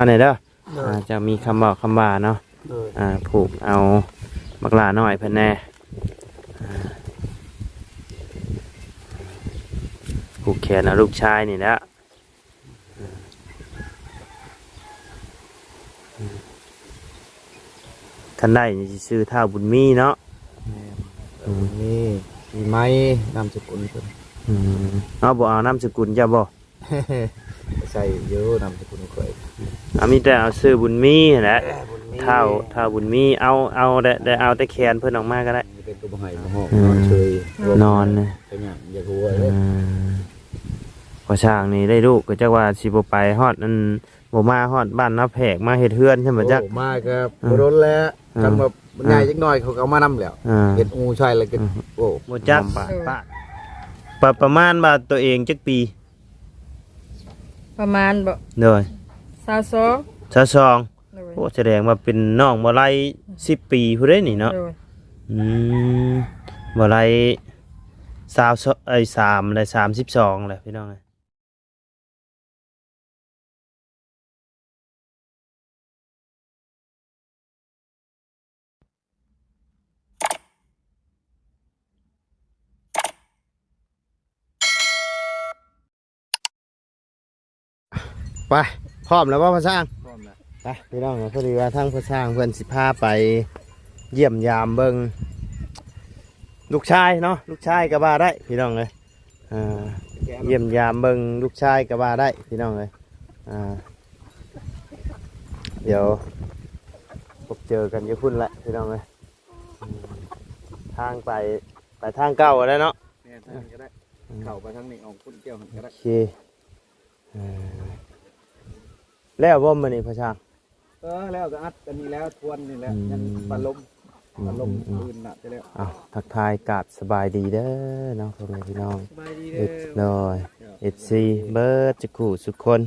ອັນນີ້ເດີ ໂດຍ ອ່າ ຈະມີຄຳເວົ້າຄຳວ່າເນາະ ໂດຍ ອ່າ ຜູກເອົາບັກຫຼ້ານ້ອຍເພິ່ນແດ່ ອ່າ ຜູກແຂນເອົາລູກຊາຍນີ້ແຫຼະ ຄັນໄດ້ນີ້ຊິຊື່ທ້າວບຸນມີເນາະ ແມ່ນ ອືມ ບຸນມີ ປີໃໝ່ ນາມສະກຸນເພິ່ນ ອືມ ເອົາ ບໍ່ເອົານາມສະກຸນເຈົ້າບໍ່? ໃສ່ຢູ່ນາມສະກຸນຂ້ອຍ ເອົາ ມີແຕ່ເອົາຊື່ບຸນມີຫັ້ນແຫຼະ ບຸນມີ ທ້າວ ທ້າວບຸນມີ ເອົາ ເອົາ ໄດ້ ໄດ້ເອົາແຕ່ແຂນເພິ່ນອອກມາກໍໄດ້ ເພິ່ນກໍບໍ່ໃຫ້ບໍ່ຮ້ອງ ອືມ ນອນເຊີຍ ນອນ ກໍຫຍັງຢາກຫົວເດ້ ອືມ ພໍ່ຊ່າງນີ້ໄດ້ລູກກໍຈັກວ່າຊິບໍ່ໄປຮອດ ອັນ ບໍ່ມາຮອດບ້ານນາແພກ ມາເຮັດເຮືອນຊັ້ນບໍ່ຈັກ ໂອ້ ມາກໍ ອືມ ບໍ່ດົນແລ້ວ ອືມ ຄັນວ່າມັນໃຫຍ່ຈັກໜ້ອຍ ເຂົາກໍເອົາມານຳແລ້ວ ອ່າ ເຮັດອູໃສ່ແລ້ວກໍ ອືມ ໂອ້ ບໍ່ຈັກ ໂດຍ ປະ ປະມານວ່າຕົວເອງຈັກປີ? ປະມານບໍ່? ໂດຍ ຊາວສອງ ຊາວສອງ ໂດຍ ໂອ້ ສະແດງວ່າເປັນນ້ອງບໍ່ໄລສິບປີພຸ້ນເດ້ນີ້ເນາະ ໂດຍ ອືມ ບໍ່ໄລຊາວ ເອີຍ ສາມ ແລະ ສາມສິບສອງແຫຼະພີ່ນ້ອງເອີຍ. ໄປ ພ້ອມແລ້ວບໍ່ພໍ່ຊ່າງ? ພ້ອມແລ້ວ ໄປພີ່ນ້ອງ ພໍດີວ່າທາງພໍ່ຊ່າງເພິ່ນຊິພາໄປຢ້ຽມຢາມເບິ່ງລູກຊາຍເນາະ ລູກຊາຍກໍວ່າໄດ້ພີ່ນ້ອງເອີຍ ອ່າ ຢ້ຽມຢາມເບິ່ງລູກຊາຍກໍວ່າໄດ້ພີ່ນ້ອງເອີຍ ອ່າ ດຽວພົບເຈີກັນຢູ່ພຸ້ນແຫຼະພີ່ນ້ອງເອີຍ ທາງໄປ ໄປທາງເກົ່າແລ້ວເນາະ ແມ່ນ ທາງນີ້ກໍໄດ້ ອືມ ເຂົ້າໄປທາງນີ້ ອອກພຸ້ນ ກ່ຽວຫັ້ນກໍໄດ້ ໂອເຄ ອ່າ ແລ້ວບໍ່ມື້ນີ້ພໍ່ຊ່າງ? ເອີ ແລ້ວກໍອັດອັນນີ້ແລ້ວ ທວນນີ້ແຫຼະ ອືມ ຍັງປະລົມ ອືມ ປະລົມ ອືມ ອື່ນນະ ແຕ່ແລ້ວ ເອົ້າ ທັກທາຍກາບສະບາຍດີເດີເນາະ ພໍ່ແມ່ພີ່ນ້ອງ ສະບາຍດີເດີ ໂດຍ ເອັຟຊີ ເບິດສຸຂູສຸຄົນ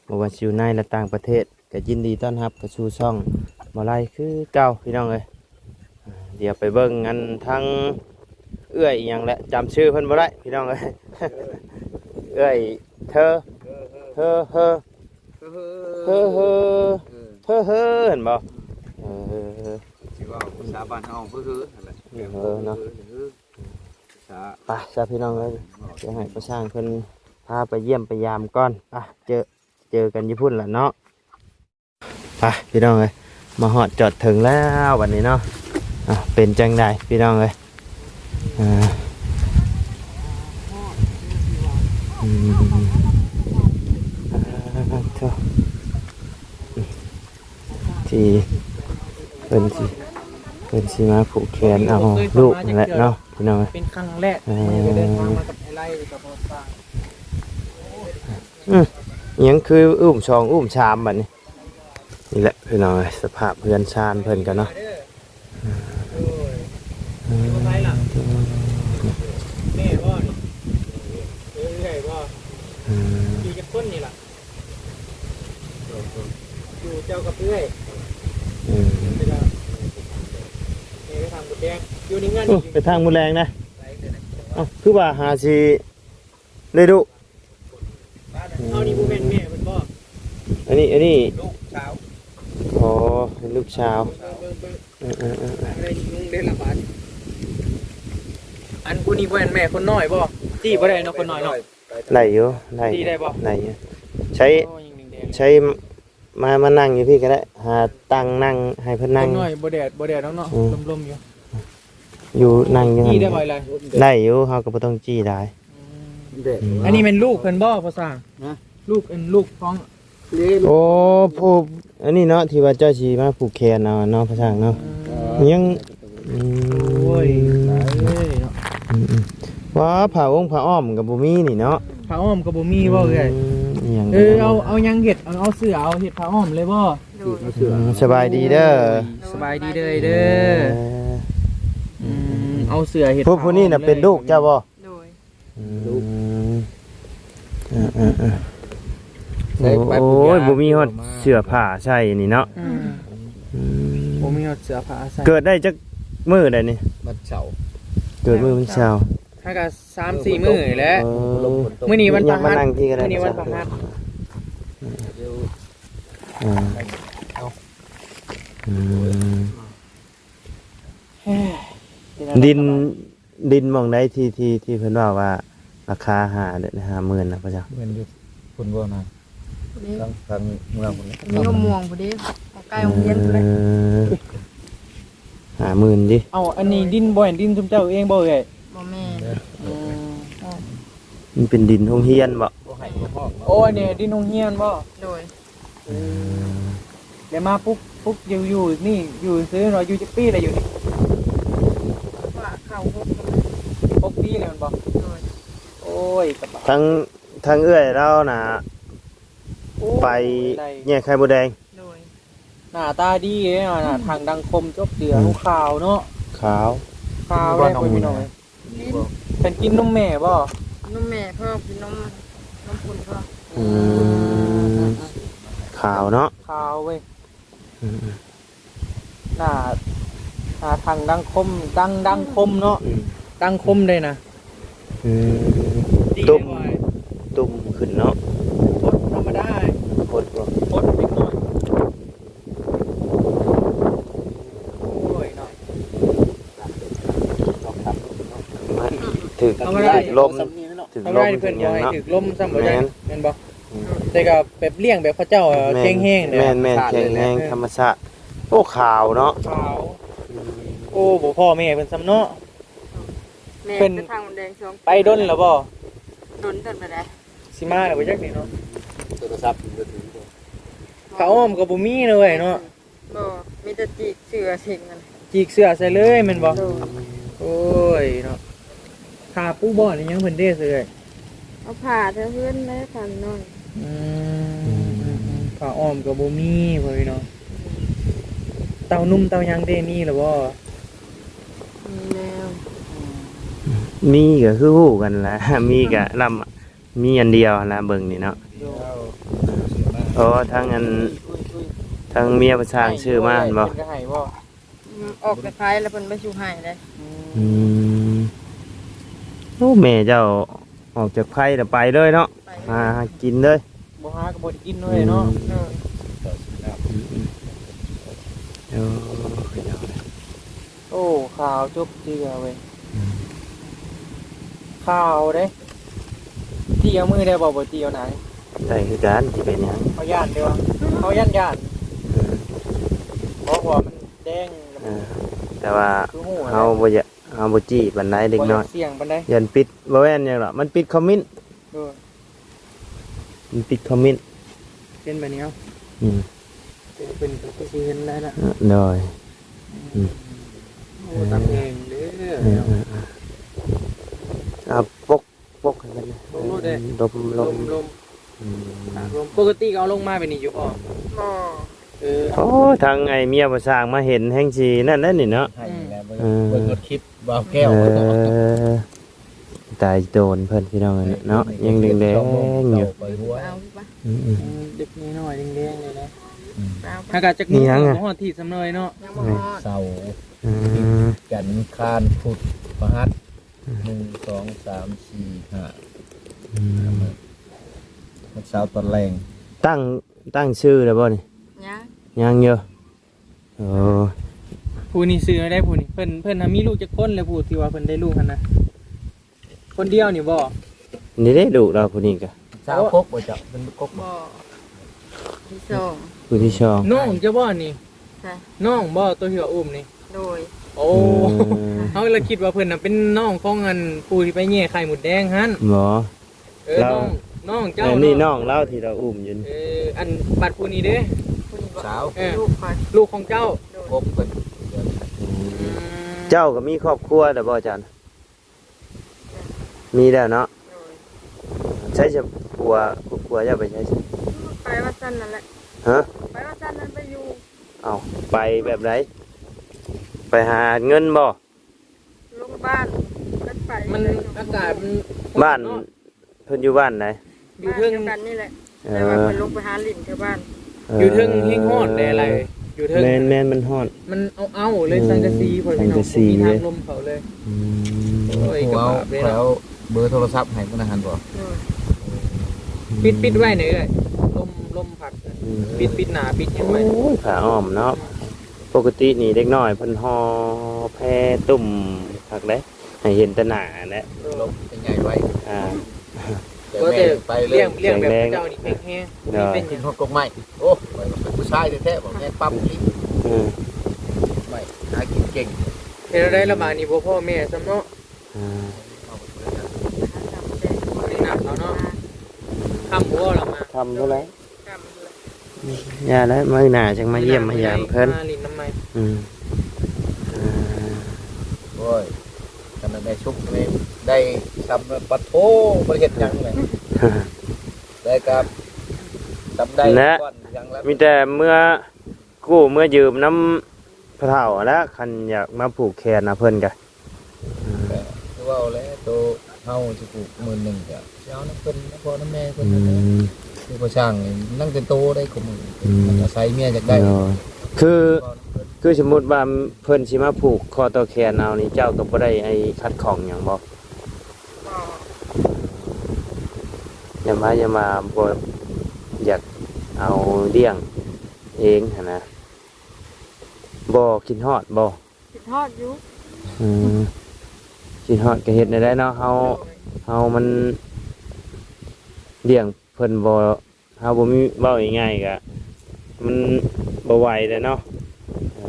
ບໍ່ວ່າຊິຢູ່ໃນ ແລະ ຕ່າງປະເທດ ກໍຍິນດີຕ້ອນຮັບເຂົ້າສູ່ຊ່ອງບໍ່ໄລຄືເກົ່າພີ່ນ້ອງເອີຍ ດຽວໄປເບິ່ງອັນທາງເອື້ອຍອີ່ຫຍັງແຫຼະ ຈຳຊື່ເພິ່ນບໍ່ໄດ້ພີ່ນ້ອງເອີຍ ເອື້ອຍເທີ ເຮີ ເຮີ ເຮີ ເຮີ ເຮີ ເຮີ ເຮີ ເຫັນບໍ່? ເອີ ຊິເວົ້າພາສາບ້ານເຮົາ ເຮີ ເຮີ ຫັ້ນແຫຼະ ເຮີ ເຮີ ເນາະ ເຮີ ເຮີ ພາສາ ໄປຊະພີ່ນ້ອງເອີຍ ເດີ໋ຍວໃຫ້ພໍ່ຊ່າງເພິ່ນພາໄປຢ້ຽມໄປຢາມກ່ອນ ໄປ ເຈີ ເຈີກັນຢູ່ພຸ້ນລະເນາະ ໄປພີ່ນ້ອງເອີຍ ມາຮອດຈອດເຖິງແລ້ວບັດນີ້ເນາະ ອ່າ ເປັນຈັ່ງໃດພີ່ນ້ອງເອີຍ ອ່າ ອືມ ອ່າ ໂທ້ ທີ່ເພິ່ນຊິ ເພິ່ນຊິມາຜູກແຂນເອົາລູກນັ້ນແຫຼະເນາະ ພີ່ນ້ອງເອີຍ ເປັນຄັ້ງແລກ ອ່າ ທີ່ໄດ້ເດີນທາງມາກັບອ້າຍໄລກັບພໍ່ຊ່າງ ອືມ ອີ່ຫຍັງຄືອູ້ມສອງອູ້ມສາມບັດນີ້ ນີ້ແຫຼະພີ່ນ້ອງເອີຍ ສະພາບເຮືອນຊານເພິ່ນກໍເນາະ ແມ່ບໍ່ນີ້ ເອື້ອຍບໍ່ ອືມ ຢູ່ຈັກຄົນນີ້ລະ ຢູ່ເຈົ້າກັບເອື້ອຍ ອືມ ແມ່ໄປທາງໝູດແດງ ຢູ່ໃນເຮືອນ ໂອ້ ໄປທາງໝູດແດງນະ ເອົ້າ ຄືວ່າຫາຊິ ໄດ້ດຸ ເຮົານີ້ບໍ່ແມ່ນແມ່ເພິ່ນບໍ່ ອັນນີ້ ອັນນີ້ລູກສາວ ອໍ ເປັນລູກສາວ ເບິ່ງ ເບິ່ງ ເອີ ເອີ ເອີ ເອີ ໄດ້ນຸ່ງເດ້ລະບາດ ອັນຜູ້ນີ້ບໍ່ແມ່ນແມ່ຄົນນ້ອຍບໍ່? ຈີ່ບໍ່ໄດ້ເນາະ ຄົນນ້ອຍເນາະ ໄດ້ຢູ່ ໄດ້ ຈີ່ໄດ້ບໍ່? ໄດ້ຢູ່ ໃຊ້ ໂອ້ ຍິງແດງໆ ໃຊ້ ມາ ມານັ່ງຢູ່ພີ້ກໍໄດ້ ຫາຕັ່ງນັ່ງໃຫ້ເພິ່ນນັ່ງ ຄົນນ້ອຍບໍ່ແດດ ບໍ່ແດດດອກເນາະ ອືມ ລົມໆຢູ່ ຢູ່ ນັ່ງຢູ່ຫັ້ນ ຈີ່ໄດ້ບໍ່ລະ ໄດ້ຢູ່ ເຮົາກໍບໍ່ຕ້ອງຈີ່ຫຼາຍ ອືມ ອືມ ອັນນີ້ແມ່ນລູກເພິ່ນບໍ່ ພໍ່ຊ່າງ? ຮະ ລູກ ອັນລູກຂອງ ໂອ້ ຜູ້ ອັນນີ້ເນາະ ທີ່ວ່າເຈົ້າຊິມາຜູກແຂນເອົາເນາະ ພໍ່ຊ່າງເນາະ ອືມ ຍັງ ອືມ ໂອ້ຍ ຕາຍເອີຍເນາະ ອືມໆ ວ່າຜ້າອົງຜ້າອ້ອມກໍບໍ່ມີນີ້ເນາະ ຜ້າອ້ອມກໍບໍ່ມີ ອືມ ເວົ້າເອື້ອຍ ອີ່ຫຍັງ ເອີ ກໍຍັງ ເອົາ ເອົາຫຍັງເຮັດ ເອົາ ເອົາເສື້ອ ເອົາເຮັດຜ້າອ້ອມເລີຍບໍ່? ໂດຍ ອືມ ສະບາຍດີເດີ ສະບາຍດີເດີ ເດີ ເອີ ອືມ ເອົາເສື້ອເຮັດ ຜູ້ ຜູ້ນີ້ນະເປັນລູກເຈົ້າບໍ່? ໂດຍ ອືມ ເອີໆໆ ໃສ່ໄປ ໂອ້ຍ ບໍ່ມີຮອດເສື້ອຜ້າໃສ່ນີ້ເນາະ ອືມ ອືມ ບໍ່ມີຮອດເສື້ອຜ້າໃສ່ ເກີດໄດ້ຈັກມື້ໃດນີ້? ວັນເສົາ ເກີດມື້ວັນເສົາ ຫາກະສາມສີ່ມື້ແຫຼະ ເອີ ມື້ນີ້ວັນພະຫັດ ມື້ນີ້ວັນພະຫັດ ດຽວ ເອີ ເອົາ ອືມ ເອີ ດິນ ດິນໝ່ອງໃດທີ່ ທີ່ ທີ່ເພິ່ນເວົ້າວ່າລາຄາຫ້າ ຫ້າໝື່ນນະ ພະເຈົ້າ? ແມ່ນຢູ່ພຸ້ນບໍ່ນະ? ນີ້ ທາງ ທາງເມືອງພຸ້ນແຫຼະ ມີຫົວມ່ວງພຸ້ນເດ້ ໃກ້ໂຮງຮຽນພຸ້ນແຫຼະ. ເອີ ຫ້າໝື່ນຕິ? ເອົ້າ ອັນນີ້ດິນ ບໍ່ແມ່ນດິນຊຸມເຈົ້າເອງບໍ່ເອື້ອຍ? ບໍ່ແມ່ນ. ເອີ ອືມ ມັນເປັນດິນໂຮງຮຽນບໍ່? ບໍ່ໃຫ້ບໍ່ອອກເນາະ. ໂອ້ ອັນນີ້ດິນໂຮງຮຽນບໍ່? ໂດຍ. ເອີ ແລ້ວມາປຸກ ປຸກຢູ່ ຢູ່ນີ້ ຢູ່ຊື່ເນາະ ຢູ່ຈັກປີແລ້ວຢູ່ນີ້? ວ່າເຂົ້າຫົກແລ້ວ ຫົກປີແລ້ວແມ່ນບໍ່? ໂດຍ. ໂອ້ຍ ສະບາຍ ທັງ ທັງເອື້ອຍລາວນະ ໂອ້ ໄປແຍ່ໄຂ່ມົດແດງ. ໂດຍ. ໜ້າຕາດີເດ້ ໜ້າ ອືມ ທັງດັງຄົມຈົບເຈື່ອ ອືມ ຂາວເນາະ ຂາວ ຂາວເດ້ ພໍ່ແມ່ພີ່ນ້ອງເອີຍ. ເພິ່ນກິນນົມແມ່ບໍ່? ນົມແມ່ພ້ອມ ກິນນົມ ນົມຂຸ້ນພ້ອມ. ອືມ ຂາວເນາະ ຂາວເວີຍ. ອືມ ໜ້າ ໜ້າທັງດັງຄົມ ດັງ ດັງຄົມເນາະ. ອືມ ດັງຄົມເດ້ນະ. ອືມ ຕຸ່ມ ຕຸ່ມຂຶ້ນເນາະ ປົດທຳມະດາ ປົດບໍ່ ປົດເລັກນ້ອຍ. ໂອ້ຍເນາະ ຖືກ ຖືກລົມ ຖືກລົມ ຖືກເພິ່ນບໍ່ໃຫ້ຖືກລົມຊ້ຳບໍ່ໄດ້ ແມ່ນບໍ່? ອືມ ແຕ່ກໍແບບລ້ຽງແບບເຂົາເຈົ້າ ແມ່ນ ແຂງແຮງເດ້ ແມ່ນ ແມ່ນ ແຂງແຮງ ເອີ ທຳມະຊາດ. ໂອ້ ຂາວເນາະ ຂາວ. ອືມ ໂອ້ ບໍ່ພໍ້ແມ່ເພິ່ນຊ້ຳເນາະ. ແມ່ ເພິ່ນໄປທາງແດງສອງ ໄປດົນແລ້ວບໍ່? ດົນເຕີບແລ້ວໃດ໋. ຊິມາແລ້ວບໍ່ຈັກນີ້ເນາະ ໂທລະສັບມືຖືບໍ່? ຜ້າອ້ອມກໍບໍ່ມີເລີຍເນາະ. ບໍ່ ມີແຕ່ຈີກເສື້ອເສັງນັ້ນ ຈີກເສື້ອໃສ່ເລີຍແມ່ນບໍ່? ໂດຍ. ໂອ້ຍເນາະ ຜ້າປູບ່ອນອີ່ຫຍັງເພິ່ນເດ້ເອີຍ? ເອົາຜ້າແຖວເຮືອນແຫຼະ ຜ້ານ້ອຍ. ອືມ ອືມ ອືມ ຜ້າອ້ອມກໍບໍ່ມີ ພໍ່ພີ່ນ້ອງ. ເຕົ້ານຸ່ມເຕົ້າຫຍັງເດ້ ມີແລ້ວບໍ່? ມີແລ້ວ. ມີກໍຄືຮູ້ກັນລະ ມີກໍລຳ ມີອັນດຽວຫັ້ນລະ ເບິ່ງນີ້ເນາະ. ໂດຍ. ອໍ ທາງອັນ ທາງເມຍປະຊ່າງຊື້ມາຫັ້ນບໍ່? ເພິ່ນກໍໃຫ້ບໍ່? ອືມ ອອກແຕ່ໄພແລ້ວເພິ່ນບໍ່ສູ່ໃຫ້ເດ້. ອືມ ອືມ ໂອ້ ແມ່ເຈົ້າອອກຈາກໄພແລ້ວໄປເລີຍເນາະ ໄປເລີຍ ຫາ ຫາກິນເລີຍ ບໍ່ຫາກໍບໍ່ໄດ້ກິນເລີຍເນາະ. ອືມ ໂດຍ. ອືມ ອືມ ໂອ້ ໂອ້ ຂາວຈົບເຈື່ອເວີຍ. ອືມ ຂາວເດ້. ຕີເອົາມືໄດ້ບໍ່? ບໍ່ຕີເອົາໜ້າ. ໄດ້ຄືກັນ ຊິເປັນຫຍັງ? ເຮົາຢ້ານເດ້ວ່າ ເຮົາຢ້ານ ຢ້ານ. ເອີ ເພາະວ່າມັນແດງ. ເອີ ແຕ່ວ່າເຮົາບໍ່ຢາກ ເຮົາບໍ່ຈີ້ປານໃດເດັກນ້ອຍ ບໍ່ຢາກສ່ຽງປານໃດ ຢ້ານປິດ. ບໍ່ແມ່ນຫຍັງດອກ ມັນປິດຄອມເມັນ. ໂດຍ. ມັນປິດຄອມເມັນ ເປັນແບບນີ້ເອົາ. ອືມ ເປັນ ເປັນ ເປັນຄືຊິເຫັນໄດ້ລະ. ໂດຍ. ອືມ ອືມ ໂອ້ ຕາແພງເດີ. ເອີ ເອີ ເອີ ເອົາປົກ ປົກໃຫ້ເພິ່ນ ປົກໂລດເດ້. ລົມ ລົມ ລົມ ລົມ. ອືມ ລົມ ປົກກະຕິກໍເອົາລົງມາແບບນີ້ຢູ່ບໍ່? ບໍ່. ເອີ ໂອ້ ທາງໄອ້ເມຍປະຊ່າງມາເຫັນແຮ່ງຊິນັ້ນແຫຼະນີ້ເນາະ. ໃຫ້ແລ້ວ ເອີ ເບິ່ງ ເບິ່ງຮອດຄລິບບ່າວແກ້ວ. ເອີ ຕາຍໂຕນເພິ່ນພີ່ນ້ອງເອີຍເນາະ ຍັງແດງໆຢູ່. ອືມ ເດັກນ້ອຍແດງໆເລີຍນະ. ອືມ ຫາກະຈັກມື້ ບໍ່ຮອດທີດສ່ຳເລີຍເນາະ. ຍັງບໍ່ຮອດ ເສົາ. ອືມ ຈັນ ອັງຄານ ພຸດ ພະຫັດ. ອືມ ໜຶ່ງ ສອງ ສາມ ສີ່ ຫ້າ. ອືມ ວັນເສົາຕອນແລງ. ຕັ້ງ ຕັ້ງຊື່ແລ້ວບໍ່ນີ້? ຍັງ ຍັງຢູ່. ໂອ້ ຜູ້ນີ້ຊື່ແນວໃດຜູ້ນີ້? ເພິ່ນ ເພິ່ນຫາມີລູກຈັກຄົນແລ້ວ ຜູ້ທີ່ວ່າເພິ່ນໄດ້ລູກຫັ້ນນະ? ຄົນດຽວນີ້ບໍ່? ນີ້ເດ້ລູກລາວຜູ້ນີ້ກະ. ສາວກົກບໍ່ເຈົ້າ? ເປັນກົກບໍ່? ບໍ່ ຜູ້ທີສອງ. ຜູ້ທີສອງ. ນ້ອງເຈົ້າບໍ່ນີ້? ໃຊ່ ນ້ອງບໍ່ ໂຕທີ່ວ່າອຸ້ມນີ້? ໂດຍ. ໂອ້ ເອີ ເຮົາລະຄິດວ່າເພິ່ນນະເປັນນ້ອງຂອງອັນຜູ້ທີ່ໄປແຍ່ໄຂ່ມົດແດງຫັ້ນ. ບໍ່. ເອີ ນ້ອງ ນ້ອງເຈົ້າ. ເອີ ນີ້ເນາະ ນ້ອງລາວທີ່ລາວອຸ້ມຢູ່. ເອີ ອັນບັດຜູ້ນີ້ເດ້? ຜູ້ນີ້ບໍ່? ສາວ. ເອີ ລູກຂ້ອຍ ລູກຂອງເຈົ້າ. ໂດຍ. ກົກເພິ່ນ. ອືມ ເຈົ້າກໍມີຄອບຄົວແລ້ວບໍ່ ເຈົ້າ? ມີແລ້ວເນາະ. ໂດຍ. ໃສຊະຜົວ ຜົວເຈົ້າໄປໃສຊະ? ໄປວ່າຊັ້ນນັ້ນແຫຼະ. ຮະ? ໄປວ່າຊັ້ນນັ້ນ ໄປຢູ່. ເອົ້າ ໄປແບບໃດ? ໄປຫາເງິນບໍ່? ລົງບ້ານ ມັນອາກາດມັນ ບ້ານ ເພິ່ນຢູ່ບ້ານໃດ? ຢູ່ເທິງ ບ້ານດຽວກັນນີ້ແຫຼະ. ເອີ ແຕ່ວ່າເພິ່ນລົງໄປຫາຫຼິ້ນແຖວບ້ານ. ເອີ ຢູ່ເທິງແຮງຮ້ອນແດ່ຫຼາຍ ຢູ່ເທິງ. ແມ່ນໆ ມັນຮ້ອນ ມັນເອົາໆເລີຍ. ອືມ ສັງກະສີ ພໍ່ພີ່ນ້ອງ ສັງກະສີ ບໍ່ມີທາງລົມເຂົ້າເລີຍ. ອືມ ໂອ້ຍ ກໍບາບເດ້ເນາະ. ເອົາເບີໂທລະສັບໃຫ້ພຸ້ນນະຫັ້ນບໍ່? ໂດຍ. ປິດ ປິດໄວ້ໜ້ອຍເອື້ອຍ ລົມ ລົມພັດ. ປິດ ປິດໜ້າປິດຫຍັງໄວ້. ໂອ້ຍ ຜ້າອ້ອມເນາະ ປົກກະຕິນີ້ເດັກນ້ອຍເພິ່ນຫໍ່ແພຕຸ້ມຄັກເດ້ ໃຫ້ເຫັນແຕ່ໜ້າແຫຼະ. ລົບເປັນໃຫຍ່ໄວ ອ່າ ແຕ່ ບໍ່ແຕ່ ແມ່ໄປເລີຍ ລ້ຽງ ລ້ຽງແບບ ແຂງແຮງ ເຈົ້ານີ້ແຂງແຮງ ໂດຍ ບໍ່ມີເປັນຫຍັງ ຂຶ້ນຮອດກົກໄມ້. ໂອ້ ຂ້ອຍກໍເປັນຜູ້ຊາຍແທ້ໆ ບອກແມ່ນປັບອີ່ຫຼີ ອືມ ໄມ້ຫາກິນເກັ່ງ. ເຮັດແນວໃດລະບາດນີ້ ບໍ່ພໍ້ແມ່ຊ້ຳເນາະ. ອ່າ ໄດ້ນຳເຂົາເນາະ ຄ່ຳບໍ່ລະມາ ຄ່ຳພຸ້ນແຫຼະ ຄ່ຳພຸ້ນແຫຼະ. ຢ່າແລ້ວ ມື້ໜ້າຈັ່ງມາຢ້ຽມມາຢາມເພິ່ນ ມາຫຼິ້ນນຳໃໝ່. ອືມ ອ່າ ໂອ້ຍ ຄັນໄດ້ສຸກນີ້ໄດ້ຊ້ຳ ປະໂທ ບໍ່ໄດ້ເຮັດຫຍັງເລີຍ ໄດ້ກັບ ຈຳໄດ້ ແລະ ກ່ອນຫຍັງແລ້ວ ມີແຕ່ເມືອ ກູ້ເມືອຢືມນຳ ພະເຖົ້າຫັ້ນແຫຼະ ຄັນຢາກມາຜູກແຂນນຳເພິ່ນກະ ກະຄືເວົ້າແຫຼະ ໂຕເຮົາຊິຜູກໝື່ນໜຶ່ງ ກະຊິເອົານຳເພິ່ນ ນຳພໍ່ນຳແມ່ເພິ່ນ ອືມ ຄືພໍ່ຊ່າງນີ້ ນັ່ງແຕ່ໂຕໄດ້ ຂອງໝື່ນ ອືມ ມັນອາໄສເມຍຢາກໄດ້ ໂດຍ ຄື ຄືສົມມຸດວ່າເພິ່ນຊິມາຜູກຂໍ້ຕໍ່ແຂນເອົານີ້ ເຈົ້າກໍບໍ່ໄດ້ໄອ້ຂັດຂ້ອງຫຍັງບໍ່? ບໍ່ ຢ່າມາ ຢ່າມາ ບໍ່ຢາກເອົາລ້ຽງເອງຫັ້ນນະ ບໍ່ຄິດຮອດບໍ່? ຄິດຮອດຢູ່ ອືມ ຄິດຮອດກໍເຮັດແນວໃດເນາະ ເຮົາ ໂດຍ ເຮົາມັນລ້ຽງເພິ່ນບໍ່ ເຮົາບໍ່ມີ ເວົ້າງ່າຍໆກໍມັນບໍ່ໄຫວແລ້ວເນາະ. ເອີ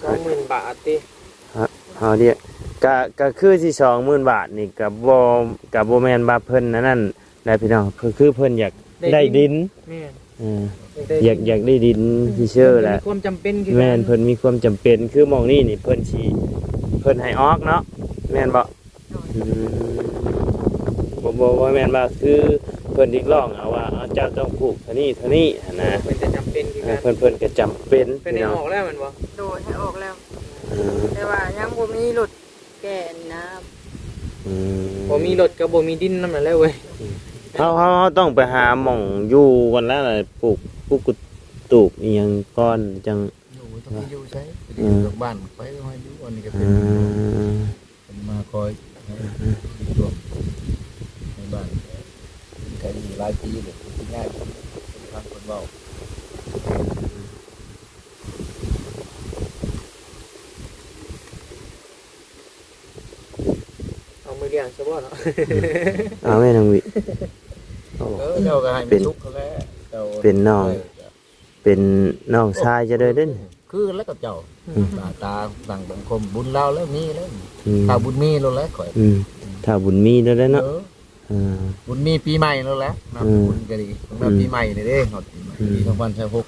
ສອງໝື່ນບາດຕິ ເຮົາ ເຮົາເດ ກະ ກະຄືຊິສອງໝື່ນບາດນີ້ ກະບໍ່ ກະບໍ່ແມ່ນວ່າເພິ່ນອັນນັ້ນ ແລະ ພີ່ນ້ອງ ຄື ຄືເພິ່ນຢາກໄດ້ ໄດ້ດິນ ໄດ້ດິນ ແມ່ນ ເອີ ຢາກໄດ້ ຢາກ ຢາກໄດ້ດິນ ອືມ ຊື່ໆ ແຫຼະ ເພິ່ນມີຄວາມຈຳເປັນຄືກັນ ແມ່ນ ເພິ່ນມີຄວາມຈຳເປັນ ຄືໝ່ອງນີ້ນີ້ ເພິ່ນຊິ ເພິ່ນໃຫ້ອອກເນາະ ແມ່ນບໍ່? ໂດຍ ອືມ ບໍ່ ບໍ່ ບໍ່ແມ່ນວ່າຄືເພິ່ນຮຽກຮ້ອງເອົາວ່າ ເອົາ ເຈົ້າຕ້ອງຜູກເທົ່ານີ້ເທົ່ານີ້ຫັ້ນນະ ເພິ່ນກໍຈຳເປັນຄືກັນ ເອີ ເພິ່ນ ເພິ່ນກໍຈຳເປັນ ເພິ່ນໃຫ້ອອກແລ້ວແມ່ນບໍ່? ໂດຍ ໃຫ້ອອກແລ້ວ ເອີ ແຕ່ວ່າຍັງບໍ່ມີລົດ ແກ່ນນະ ອືມ ບໍ່ມີລົດກໍບໍ່ມີດິນນຳນັ້ນແຫຼະເວີຍ ອືມ ເຮົາ ເຮົາ ເຮົາຕ້ອງໄປຫາໝ່ອງຢູ່ກ່ອນແລ້ວ ປູກ ປູກກະຕູບອີ່ຫຍັງກ່ອນຈັ່ງ ຢູ່ ຕ້ອງໄປຢູ່ໃສ ອືມ ຢູ່ກັບບ້ານໄປ ເຮົາຢູ່ອັນນີ້ກໍເປັນ ອ່າ ເປັນມາຄອຍ ອືມ ຢູ່ໃນບ້ານ ເປັນໄກຢູ່ຫຼາຍປີແລ້ວ ເປັນງານ ເປັນທາງຄົນເວົ້າ. ເອົາມືລ້ຽງຊະບໍ່ເນາະ ອືມ ເອົາແມ່ນ້ອງວິ ໂອ້ ເອີ ເຈົ້າກໍໃຫ້ມັນສຸກຫັ້ນແຫຼະ ເຈົ້າເປັນນ້ອງ ເອີ ເປັນນ້ອງຊາຍເຈົ້າເດີເດ້ ຄືກັນແລ້ວກັບເຈົ້າ ອືມ ໜ້າຕາດັ່ງສັງຄົມ ບຸນລາວແລ້ວມີແລ້ວ ອືມ ຖ້າບຸນມີໂລດແຫຼະຂ້ອຍ ອືມ ຖ້າບຸນມີໂລດແຫຼະເນາະ ເອີ ອ່າ ບຸນມີປີໃໝ່ໂລດແຫຼະ ອືມ ບຸນກໍດີ ອືມ ປີໃໝ່ນີ້ເດ້ ຮອດປີໃໝ່ ອືມ ປີສອງພັນຊາວຫົກ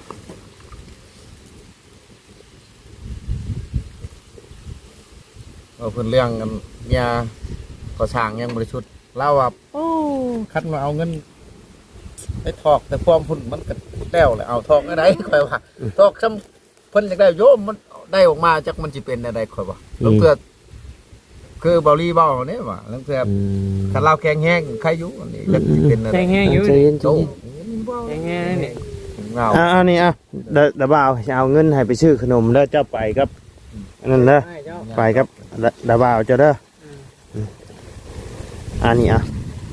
ເວົ້າເພິ່ນເລື່ອງອັນເມຍກໍ່ສ້າງຍັງບໍ່ໄດ້ຊຸດ ລາວວ່າ ໂອ້ ຄັນວ່າເອົາເງິນໄປຖອກແຕ່ພວມພຸ້ນ ມັນກໍແລ້ວແຫຼະ ເອົາຖອກແນວໃດ ຂ້ອຍວ່າ ອືມ ຖອກຊ່ຳເພິ່ນຢາກໄດ້ໂຍມ ມັນໄດ້ອອກມາ ຈັກມັນຊິເປັນແນວໃດ ຂ້ອຍວ່າ ອືມ ລາງເທື່ອ ຄືເບົາລີເວົ້ານີ້ວ່າ ລາງເທື່ອ ອືມ ຄັນລາວແຂງແຮງໄຄຢູ່ ອັນນີ້ ອືມ ຈັກຊິເປັນແນວໃດ ແຂງແຮງຢູ່ ໃຈເຢັນ ໃຈເຢັນ ແຂງແຮງນີ້ ເອົາ ອັນນີ້ ອ່ະ ດາ ດາບ່າວ ຊິເອົາເງິນໃຫ້ໄປຊື້ຂະໜົມເດີ ເຈົ້າໄປກັບ ອືມ ອັນນັ້ນເດີ ໄປກັບ ດາ ດາບ່າວເຈົ້າເດີ ອືມ ອັນນີ້ ອ່ະ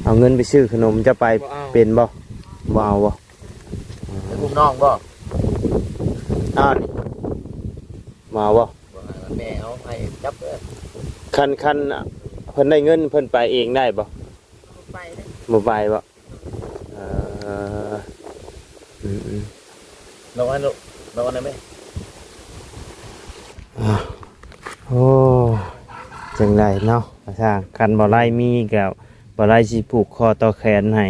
ເອົາເງິນໄປຊື້ຂະໜົມ ເຈົ້າໄປ ບໍ່ເອົາ ເປັນບໍ່? ບໍ່ເອົາບໍ່? ອືມ ໄປອຸ້ມນ້ອງບໍ່? ອ້າວ ນີ້ ບໍ່ເອົາບໍ່? ບໍ່ໃຫ້ ແມ່ເອົາໃຫ້ຈັບເດີ ຄັນ ຄັນເພິ່ນໄດ້ເງິນ ເພິ່ນໄປເອງໄດ້ບໍ່? ບໍ່ໄປເດ້ ບໍ່ໄປບໍ່? ເອີ ອືມໆ ລະວັງ ລະວັງໄດ້ໄໝ? ໂອ້ ຈັ່ງໃດເນາະ ພໍ່ຊ່າງ ຄັນບໍ່ໄລ່ມີກໍບໍ່ໄລ່ຊິຜູກຄໍຕໍ່ແຂນໃຫ້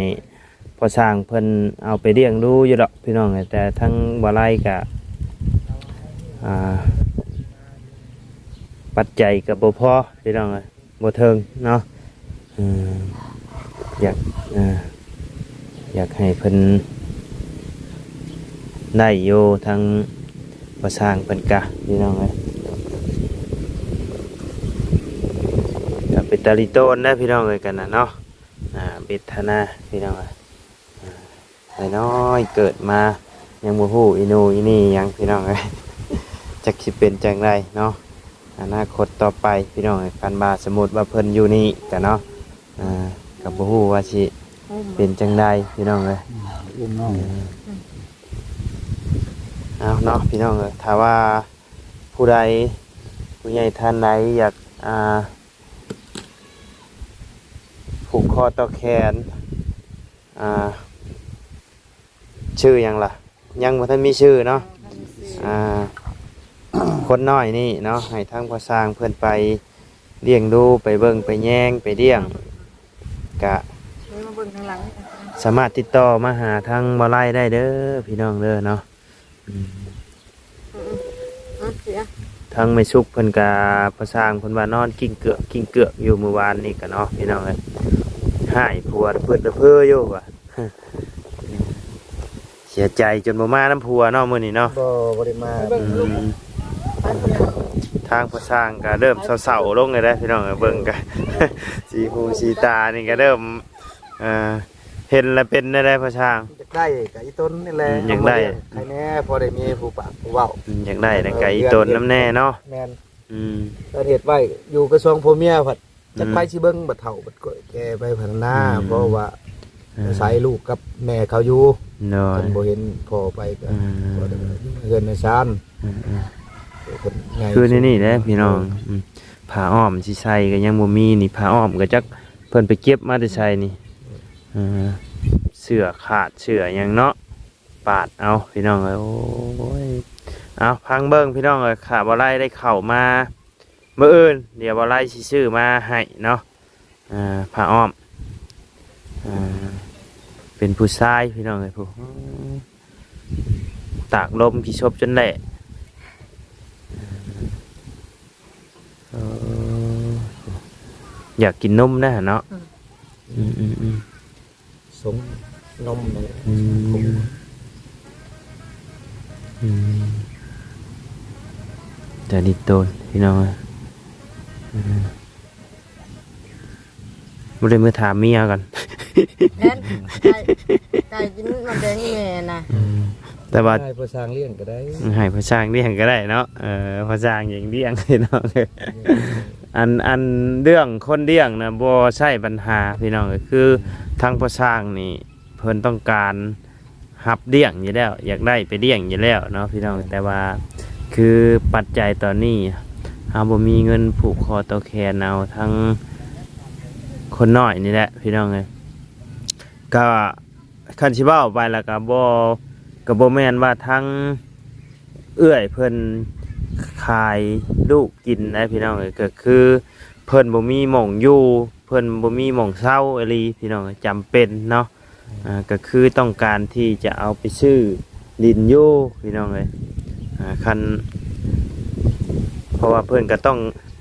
ພໍ່ຊ່າງເພິ່ນເອົາໄປລ້ຽງດູຢູ່ດອກ ພີ່ນ້ອງເອີຍ ແຕ່ທາງບໍ່ໄລ່ກໍ ອ່າ ປັດໄຈກໍບໍ່ພໍ ພີ່ນ້ອງເອີຍ. ບໍ່ເຖິງເນາະ ເອີ ຢາກ ເອີ ຢາກໃຫ້ເພິ່ນໄດ້ຢູ່ ທາງພໍ່ຊ່າງເພິ່ນກະ ພີ່ນ້ອງເອີຍ ກະເປັນຕາລິໂຕນເດີ ພີ່ນ້ອງເອີຍ ກັນນະເນາະ ອ່າ ເວທະນາ ພີ່ນ້ອງເອີຍ. ອ່າ ນ້ອຍໆ ເກີດມາຍັງບໍ່ຮູ້ອີໂນອີນີ້ຫຍັງ ພີ່ນ້ອງເອີຍ ຈັກຊິເປັນຈັ່ງໃດເນາະ ອະນາຄົດຕໍ່ໄປ ພີ່ນ້ອງເອີຍ. ຄັນວ່າສົມມຸດວ່າເພິ່ນຢູ່ນີ້ກະເນາະ ອ່າ ກະບໍ່ຮູ້ວ່າຊິ ເປັນຈັ່ງໃດພີ່ນ້ອງເອີຍ? ອືມ ເອົາເນາະພີ່ນ້ອງເອີຍ, ຖ້າວ່າຜູ້ໃດ ຜູ້ໃຫຍ່ທ່ານໃດຢາກ ອ່າ ຜູກຄໍຕໍ່ແຂນ ອ່າ ຊື່ຫຍັງລະ? ຍັງບໍ່ທັນມີຊື່ເນາະ. ອ່າ ຄົນນ້ອຍນີ້ເນາະ ໃຫ້ທາງພໍ່ຊ່າງເພິ່ນໄປລ້ຽງດູ ໄປເບິ່ງໄປແຍງໄປລ້ຽງ ກະສາມາດຕິດຕໍ່ມາຫາທາງບໍ່ໄລ່ໄດ້ເດີພີ່ນ້ອງເດີເນາະ. ອືມ ທາງແມ່ສຸກເພິ່ນກະ ພໍ່ຊ່າງເພິ່ນວ່ານອນກິ້ງເກືອກກິ້ງເກືອກຢູ່ມື້ວານນີ້ກະເນາະ ພີ່ນ້ອງເອີຍ. ຮ້າຍຜົວລະເພີດລະເພີຢູ່ວ່າ ເສຍໃຈຈົນບໍ່ມານຳຜົວເນາະມື້ນີ້ເນາະ. ບໍ່ ບໍ່ໄດ້ມາ. ອືມ ທາງພໍ່ຊ່າງກະເລີ່ມເສົ້າໆລົງແລ້ວເດ້ພີ່ນ້ອງເອີຍ. ເບິ່ງກະ ສີຫູສີຕານີ້ກະເລີ່ມ ອ່າ ເຫັນແລ້ວເປັນແນວໃດພໍ່ຊ່າງ? ຢາກໄດ້ໄກ່ຕົນນີ້ແຫຼະ. ອືມ ຢາກໄດ້ ເອົາມາລ້ຽງໃຫ້ແດ່ ພໍໄດ້ມີຜູ້ປາກຜູ້ເວົ້າ. ອືມ ຢາກໄດ້ແລ້ວໄກ່ຕົນນຳແດ່ເນາະ. ແມ່ນ. ອືມ ເພິ່ນເຮັດໄວ້ຢູ່ກັບສອງຜົວເມຍພັດ ອືມ ຈັກໃຜຊິເບິ່ງບັດເຖົ້າບັດແກ່ໄປພັດນາ. ອືມ ເພາະວ່າ ອ່າ ອາໄສລູກກັບແມ່ເຂົາຢູ່. ໂດຍ ຄັນບໍ່ເຫັນພໍ່ໄປກໍ ອ່າ ບໍ່ໄດ້ຢູ່ເຮືອນໃນຊານ. ອືມໆ ເພິ່ນໃຫຍ່ ຄືໃນນີ້ແຫຼະພີ່ນ້ອງ. ເອີ ອືມ ຜ້າອ້ອມຊິໃສ່ກໍຍັງບໍ່ມີນີ້ ຜ້າອ້ອມກໍຈັກເພິ່ນໄປເກັບມາແຕ່ໃສນີ້. ເອີ ເສື້ອຂາດເສື້ອຫຍັງເນາະ ປາດເອົາພີ່ນ້ອງເອີຍ. ໂອ້ຍ ເອົາ ຟັງເບິ່ງພີ່ນ້ອງເອີຍ. ຖ້າບໍ່ໄລ່ໄດ້ເຂົ້າມາມື້ອື່ນ ດຽວບໍ່ໄລ່ຊິຊື້ມາໃຫ້ເນາະ. ອ່າ ຜ້າອ້ອມ ອ່າ ເປັນຜູ້ຊາຍພີ່ນ້ອງເອີຍ ຜູ້ ຕາກລົມຂີ້ສົບຈົນແຫຼະ. ເອີ ຢາກກິນນົມນະເນາະ. ອືມ ອືມໆໆ ສົມນົມນັ້ນແຫຼະ. ອືມ ອືມ ແຕ່ດິໂຕນພີ່ນ້ອງເອີຍ. ອືມ ບໍ່ໄດ້ມາຖາມເມຍກ່ອນ. ແມ່ນ ໄກ່ ໄກ່ກິນໝາກແດງອີ່ແມ່ນະ. ອືມ ແຕ່ວ່າໃຫ້ພໍ່ຊ່າງລ້ຽງກໍໄດ້. ໃຫ້ພໍ່ຊ່າງລ້ຽງກໍໄດ້ເນາະ. ເອີ ພໍ່ຊ່າງຍັງລ້ຽງພີ່ນ້ອງ. ອັນ ອັນເລື່ອງຄົນລ້ຽງນະບໍ່ໃຊ້ບັນຫາພີ່ນ້ອງ. ກໍຄືທາງພໍ່ຊ່າງນີ້ ເພິ່ນຕ້ອງການຮັບລ້ຽງຢູ່ແລ້ວ ຢາກໄດ້ໄປລ້ຽງຢູ່ແລ້ວເນາະພີ່ນ້ອງ. ແຕ່ວ່າຄືປັດໄຈຕອນນີ້ ເຮົາບໍ່ມີເງິນຜູກຄໍຕໍ່ແຂນເອົາທາງຄົນນ້ອຍນີ້ແຫຼະພີ່ນ້ອງເອີຍ. ກໍຄັນຊິເວົ້າໄປແລ້ວກໍບໍ່ ກໍບໍ່ແມ່ນວ່າທາງເອື້ອຍເພິ່ນຂາຍລູກກິນໄດ໋ພີ່ນ້ອງເອີຍ. ກໍຄືເພິ່ນບໍ່ມີໝ່ອງຢູ່ ເພິ່ນບໍ່ມີໝ່ອງເຊົາອີ່ຫຼີພີ່ນ້ອງເອີຍ. ຈຳເປັນເນາະ ອ່າ ກໍຄືຕ້ອງການທີ່ຈະເອົາໄປຊື້ດິນຢູ່ພີ່ນ້ອງເອີຍ. ອ່າ ຄັນ ເພາະວ່າເພິ່ນກໍຕ້ອງ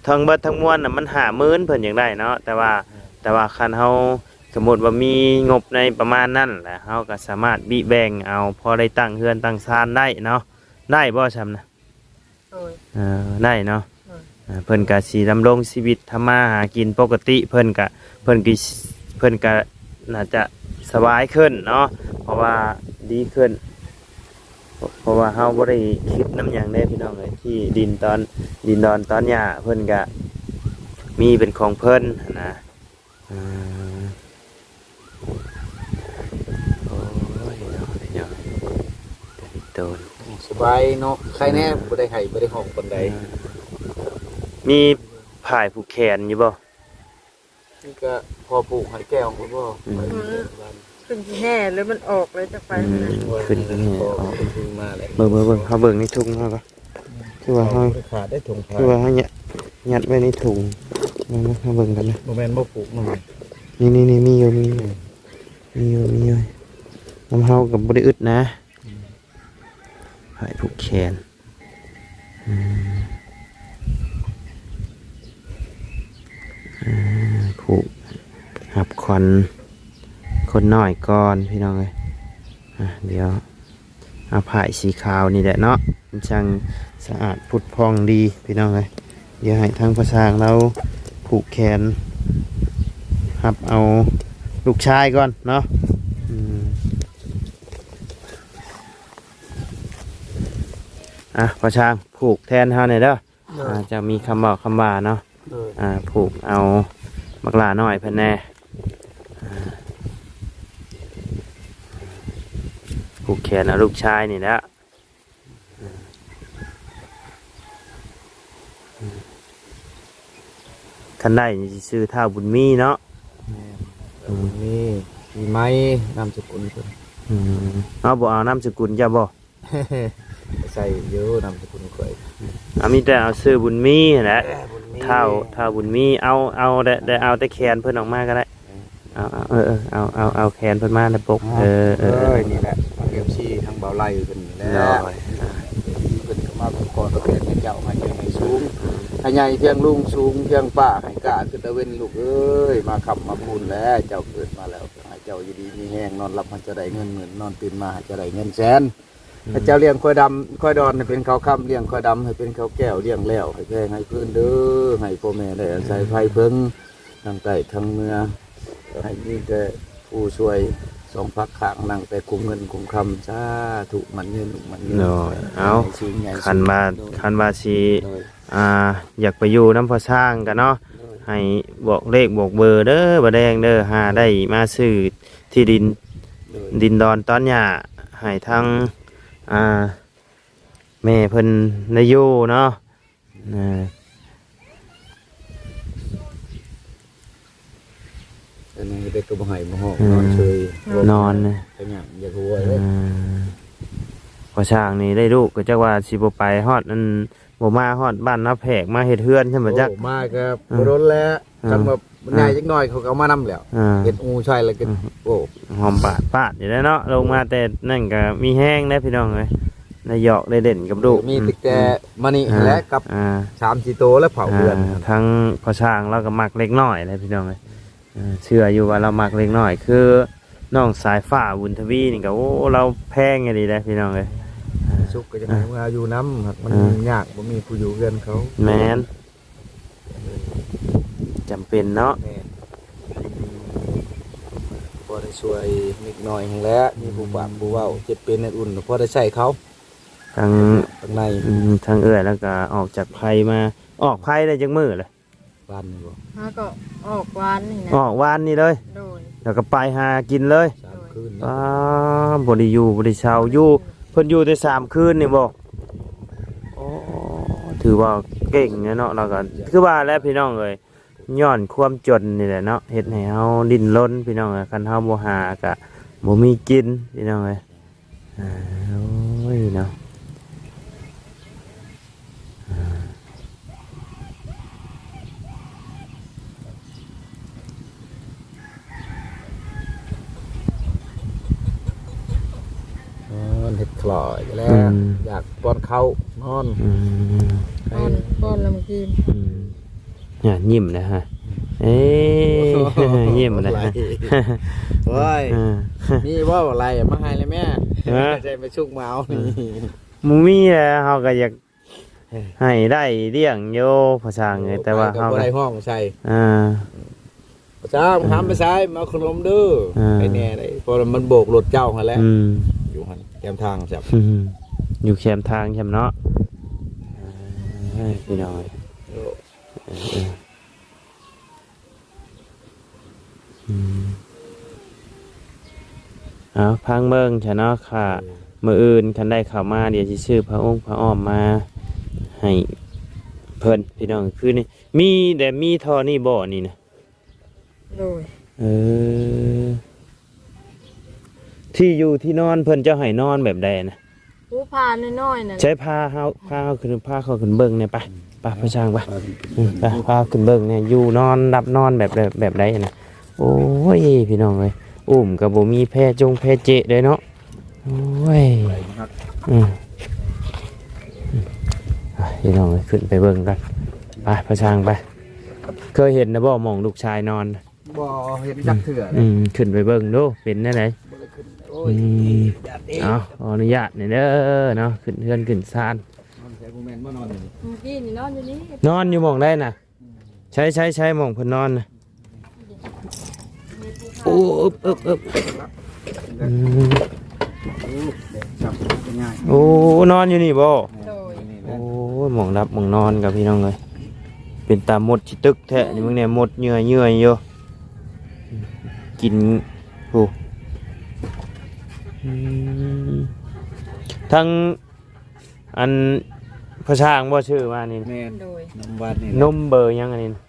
ທັງເບິດທັງມວນນະ ມັນຫ້າໝື່ນເພິ່ນຢາກໄດ້ເນາະ. ແຕ່ວ່າ ແຕ່ວ່າຄັນເຮົາສົມມຸດວ່າມີງົບໃນປະມານນັ້ນແຫຼະ ເຮົາກໍສາມາດບິແບ່ງເອົາ ພໍໄດ້ຕັ້ງເຮືອນຕັ້ງຊານໄດ້ເນາະ. ໄດ້ບໍ່ຊ່ຳນະ? ໂດຍ ເອີ ໄດ້ເນາະ. ໂດຍ ອ່າ ເພິ່ນກະຊິດຳລົງຊີວິດທຳມາຫາກິນປົກກະຕິ ເພິ່ນກະ ເພິ່ນກະ ເພິ່ນກະໜ້າຈະສະບາຍຂຶ້ນເນາະ ເພາະວ່າດີຂຶ້ນ. ເພາະວ່າເຮົາບໍ່ໄດ້ຄິດນຳຫຍັງເດ້ພີ່ນ້ອງເອີຍ ທີ່ດິນຕອນ ດິນດອນຕອນຫຍ້າເພິ່ນກະມີເປັນຂອງເພິ່ນຫັ້ນນະ. ອ່າ ໂອ້ຍ ເນາະ ເນາະ ໂຕນ ສະບາຍເນາະ ໄຄແນ່ ອືມ ບໍ່ໄດ້ໄຫ້ບໍ່ໄດ້ຮ້ອງປານໃດ. ອ່າ ມີຜ້າຜູກແຂນຢູ່ບໍ່? ນີ້ກໍພໍຜູກໃຫ້ແກ້ວພຸ້ນບໍ່? ອືມ ຂຶ້ນແຫ່ແລ້ວມັນອອກແລ້ວຈັກໄປ. ອືມ ຂຶ້ນແຫ່ອອກ ຂຶ້ນມາແລ້ວ. ເບິ່ງ ເບິ່ງ ເບິ່ງ ເຮົາເບິ່ງໃນຖົງເຮົາກໍ ຄືວ່າເຮົາ ຂາດໄດ້ຖົງຜ້າ ຄືວ່າເຮົາຍັດ ຍັດໄວ້ໃນຖົງ. ມາ ມາ ມາເບິ່ງກັນນະ. ບໍ່ແມ່ນບໍ່ຜູກມັນ. ນີ້ ນີ້ ນີ້ ມີຢູ່ ມີຢູ່ ມີຢູ່ ມີຢູ່. ນຳເຮົາກໍບໍ່ໄດ້ອຶດນະ. ອືມ ຜ້າຜູກແຂນ. ອືມ ອ່າ ຜູກຮັບຂວັນຄົນນ້ອຍກ່ອນ ພີ່ນ້ອງເອີຍ. ອ່າ ດຽວ ເອົາຜ້າສີຂາວນີ້ແຫຼະເນາະ ມັນຈັ່ງສະອາດຜຸດຜ່ອງດີພີ່ນ້ອງເອີຍ. ດຽວໃຫ້ທາງພໍ່ຊ່າງລາວຜູກແຂນ ຮັບເອົາລູກຊາຍກ່ອນເນາະ. ອືມ ອ່ະ ພໍ່ຊ່າງຜູກແທນເຮົາແດ່ເດີ. ໂດຍ ອ່າ ຈະມີຄຳເວົ້າຄຳວ່າເນາະ. ໂດຍ ອ່າ ຜູກເອົາບັກຫຼ້ານ້ອຍເພິ່ນແດ່. ອ່າ ຜູກແຂນເອົາລູກຊາຍນີ້ແຫຼະ. ຄັນໄດ້ນີ້ຊິຊື່ທ້າວບຸນມີເນາະ. ແມ່ນ ບຸນມີ ປີໃໝ່ ນາມສະກຸນເພິ່ນ. ອືມ ເອົາ ບໍ່ເອົານາມສະກຸນເຈົ້າບໍ່? ໃສ່ຢູ່ນາມສະກຸນຂ້ອຍ. ເອົາ ມີແຕ່ເອົາຊື່ບຸນມີຫັ້ນແຫຼະ. ເອີ ບຸນມີ ທ້າວ ທ້າວບຸນມີ. ເອົາ ເອົາ ໄດ້ ໄດ້ເອົາແຕ່ແຂນເພິ່ນອອກມາກໍໄດ້. ເອີ ເອົາ ເອົາ ເອົາ ເອົາ ເອົາແຂນເພິ່ນມາແລ້ວປົກ. ເອີ ເອີ ເອີ ນີ້ແຫຼະ ເອັຟຊີ ທາງບ່າວໄລເພິ່ນນີ້ແຫຼະ. ໂດຍ ເພິ່ນກໍມາຂໍຕອບແທນໃຫ້ເຈົ້າ ໃຫ້ໃຫຍ່ໃຫ້ສູງ ໃຫ້ໃຫຍ່ພຽງລຸງ ສູງພຽງປ້າ ໃຫ້ກ້າຂຶ້ນຕາເວັນລູກເອີຍ. ມາຄ່ຳມາຄູນແລ້ວ ເຈົ້າເກີດມາແລ້ວ ໃຫ້ເຈົ້າຢູ່ດີມີແຮງ ນອນຫຼັບໃຫ້ເຈົ້າໄດ້ເງິນໝື່ນ ນອນຕື່ນມາໃຫ້ເຈົ້າໄດ້ເງິນແສນ. ອືມ ໃຫ້ເຈົ້າລ້ຽງຄວາຍດຳຄວາຍດອນໃຫ້ເປັນເຂົ້າຄຳ ລ້ຽງຄວາຍດຳໃຫ້ເປັນເຂົ້າແກ້ວ ລ້ຽງແລ້ວໃຫ້ແພງໃຫ້ພື້ນເດີ ໃຫ້ພໍ່ແມ່ໄດ້ອາໄສ ອືມ ໄພເພິງ ທັງໃຕ້ທັງເໜືອ ໃຫ້ມີແຕ່ຜູ້ຊ່ວຍສອງພາກຂ້າງ ນັ່ງແຕ່ກຸມເງິນກຸມຄຳ. ສາທຸ ໝັ້ນຍືນ ໝັ້ນຍືນ. ໂດຍ ເອົາ ໃຫ້ສູງໃຫຍ່ ຄັນວ່າ ສູງ ໂດຍ ຄັນວ່າຊິ ໂດຍ ອ່າ ຢາກໄປຢູ່ນຳພໍ່ຊ້າງກໍເນາະ ໂດຍ ໃຫ້ບອກເລກບອກເບີເດີ ບ່າວແດງເດີ ຫາໄດ້ມາຊື້ທີ່ດິນ ໂດຍ ດິນດອນຕອນຫຍ້າໃຫ້ທາງ ອ່າ ແມ່ເພິ່ນໄດ້ຢູ່ເນາະ. ອ່າ ອັນນີ້ເດັກກໍບໍ່ໃຫ້ບໍ່ຮ້ອງ ອືມ ນອນເຊີຍ ນອນນະ ຂະຫຍັງຢາກຫົວເລີຍ. ອ່າ ພໍ່ຊ້າງນີ້ໄດ້ລູກກໍຈັກວ່າຊິບໍ່ໄປຮອດ ອັນ ບໍ່ມາຮອດບ້ານນາແພກ ມາເຮັດເຮືອນຊັ້ນບໍ່ຈັກ. ໂອ້ ມາກໍ ອ່າ ບໍ່ດົນແລ້ວ. ອ່າ ຄັນວ່າມັນໃຫຍ່ ອ່າ ຈັກໜ້ອຍ ເຂົາກໍເອົາມານຳແລ້ວ. ອ່າ ເຮັດອູໃສ່ແລ້ວກໍ ອ່າ ໂອ້ ຫອມປາດປາດຢູ່ແລ້ວເນາະ. ລົງມາແຕ່ນັ້ນກໍມີແຮງແລ້ວພີ່ນ້ອງເອີຍ ໄດ້ຫຍອກໄດ້ຫຼິ້ນກັບລູກ. ມີ ອືມ ແຕ່ ອືມ ມານີ້ ອ່າ ແຫຼະ ກັບ ອ່າ ສາມສີ່ໂຕແລ້ວເຝົ້າເຮືອນ. ອ່າ ທາງພໍ່ຊ້າງລາວກໍມັກເດັກນ້ອຍແຫຼະພີ່ນ້ອງເອີຍ. ອ່າ ເຊື່ອຢູ່ວ່າລາວມັກເດັກນ້ອຍ ຄືນ້ອງສາຍຟ້າບຸນທະວີນີ້ກໍ ໂອ້ ລາວແພງອີ່ຫຼີເດ້ພີ່ນ້ອງເອີຍ. ອ່າ ສຸກກໍຢາກໃຫ້ ອ່າ ເມືອຢູ່ນຳ ຫາກມັນ ອ່າ ຍາກ ບໍ່ມີຜູ້ຢູ່ເຮືອນເຂົາ. ແມ່ນ ຈຳເປັນເນາະ. ແມ່ນ ພໍໄດ້ຊ່ວຍເລັກນ້ອຍຫັ້ນແຫຼະ ມີຜູ້ປາກຜູ້ເວົ້າ ເຈັບເປັນອັນອຸ່ນ ພໍໄດ້ໃຊ້ເຂົາ ທັງ ທາງໃນ ອືມ ທັງເອື້ອຍ ແລ້ວກໍອອກຈາກໄພມາ. ອອກໄພໄດ້ຈັກມື້ລະ? ວານນີ້ບໍ່? ເຮົາກໍອອກວານນີ້ນະ. ອອກວານນີ້ເລີຍ? ໂດຍ ແລ້ວກໍໄປຫາກິນເລີຍ? ສາມຄືນ. ໂດຍ ອ້າ ບໍ່ໄດ້ຢູ່ບໍ່ໄດ້ເຊົາ ຢູ່ ເພິ່ນຢູ່ແຕ່ສາມຄືນນີ້ບໍ່? ໂອ້ ຖືວ່າເກັ່ງແຫຼະເນາະ. ລາວກໍຄືວ່າແຫຼະພີ່ນ້ອງເອີຍ ຍ້ອນຄວາມຈົນນີ້ແຫຼະເນາະ ເຮັດໃຫ້ເຮົາດີ້ນລົນພີ່ນ້ອງເອີຍ. ຄັນເຮົາບໍ່ຫາກະບໍ່ມີກິນພີ່ນ້ອງເອີຍ. ອ່າ ໂອ້ຍເນາະ ອ່າ ນອນເຮັດຄລອຍແລ້ວ ອືມ ຢາກປ້ອນເຂົ້ານອນ. ອືມ ປ້ອນ ປ້ອນແລ້ວມາກິນ. ອືມ ອ່າ ຍິ້ມແລ້ວຮະ. ເອີ ຍິ້ມແລ້ວ. ໂອ້ຍ ອ່າ ມີບໍ່ໄລ່ມາໃຫ້ແລ້ວແມ່? ຮະ? ໃສ່ໄປຊຸກມາເອົານີ້. ບໍ່ມີແລ້ວ ເຮົາກໍຢາກໃຫ້ໄດ້ລ້ຽງຢູ່ພໍ່ຊ້າງເອີຍ ໂອ້ ແຕ່ວ່າເຮົາກໍບໍ່ໄດ້ຮ້ອງໃສ່. ອ່າ ພໍ່ຊ້າງ ອືມ ຫາມໄປໃສ ມາເອົາຂະໜົມເດີ. ອ່າ ໄປແດ່ໄດ໋ ເພາະວ່າມັນໂບກລົດເຈົ້າຫັ້ນແຫຼະ. ອືມ ຢູ່ຫັ້ນແຄມທາງຊັ້ນ. ອືມ ຢູ່ແຄມທາງຊັ້ນເນາະ. ເອີຍ ພີ່ນ້ອງເອີຍ ໂອ້ ເອີ ເອີ ອືມ ເອົາ ຟັງເບິ່ງຊະເນາະ ຄ່າ ເອີ ມື້ອື່ນຄັນໄດ້ເຂົ້າມາ ດຽວຊິຊື້ຜ້າອົງຜ້າອ້ອມມາໃຫ້ເພິ່ນ ພີ່ນ້ອງ. ຄືນີ້ມີແຕ່ມີທໍ່ນີ້ບໍ່ນີ້ນະ? ໂດຍ ເອີ ທີ່ຢູ່ທີ່ນອນເພິ່ນເຈົ້າໃຫ້ນອນແບບໃດນະ? ຜູ້ພານ້ອຍໆນັ້ນ. ໃຊ້ພາເຮົາ ພາເຮົາຂຶ້ນ ພາເຂົາຂຶ້ນເບິ່ງແດ່ໄປ. ໄປ ພໍ່ຊ້າງໄປ. ອືມ ໄປ ພາຂຶ້ນເບິ່ງແດ່ ຢູ່ນອນ ຫຼັບນອນແບບ ແບບ ແບບໃດນະ? ໂອ້ຍ ພີ່ນ້ອງເອີຍ ອຸ້ມກໍບໍ່ມີແພຈົງແພເຈະເດ້ເນາະ. ໂອ້ຍ ອືມ ພີ່ນ້ອງເອີຍ ຂຶ້ນໄປເບິ່ງກັນ. ໄປ ພໍ່ຊ້າງໄປ. ເຄີຍເຫັນນະບໍ່ ໝ່ອງລູກຊາຍນອນ? ບໍ່ເຫັນຈັກເທື່ອເລີຍ. ອືມ ຂຶ້ນໄປເບິ່ງດູ ເປັນແນວໃດ? ບໍ່ໄດ້ຂຶ້ນ. ໂອ້ຍ ອືມ ຢ້ານເດ້. ເອົາ ຂໍອະນຸຍາດແດ່ເດີເນາະ ຂຶ້ນເຮືອນຂຶ້ນຊານ. ນອນໃສ ບໍ່ແມ່ນບໍ່ນອນຢູ່ນີ້? ມື້ກີ້ນີ້ນອນຢູ່ນີ້. ນອນຢູ່ໝ່ອງໃດນະ? ໃສ ໃສ ໃສ ໝ່ອງເພິ່ນນອນນະ? ໂອ້ ອຶບ ອຶບ ອຶບ ອືມ ໂອ້ ນອນຢູ່ນີ້ບໍ່? ໂດຍ ໂອ້ຍ ໝ່ອງຫຼັບໝ່ອງນອນກັບ ພີ່ນ້ອງເອີຍ ເປັນຕາມົດຂີ້ຕຶກແທ້ນີ້. ມຶງແນ່ ມົດເຫຍື່ອໆຢູ່ ກິນ ໂອ້ ອືມ ທັງອັນພາສາອັງບໍ່ຊື້ມານີ້ ແມ່ນ ໂດຍ ນມຫວານນີ້ແຫຼະ ນົມເບີຫຍັງອັນນີ້ນະ?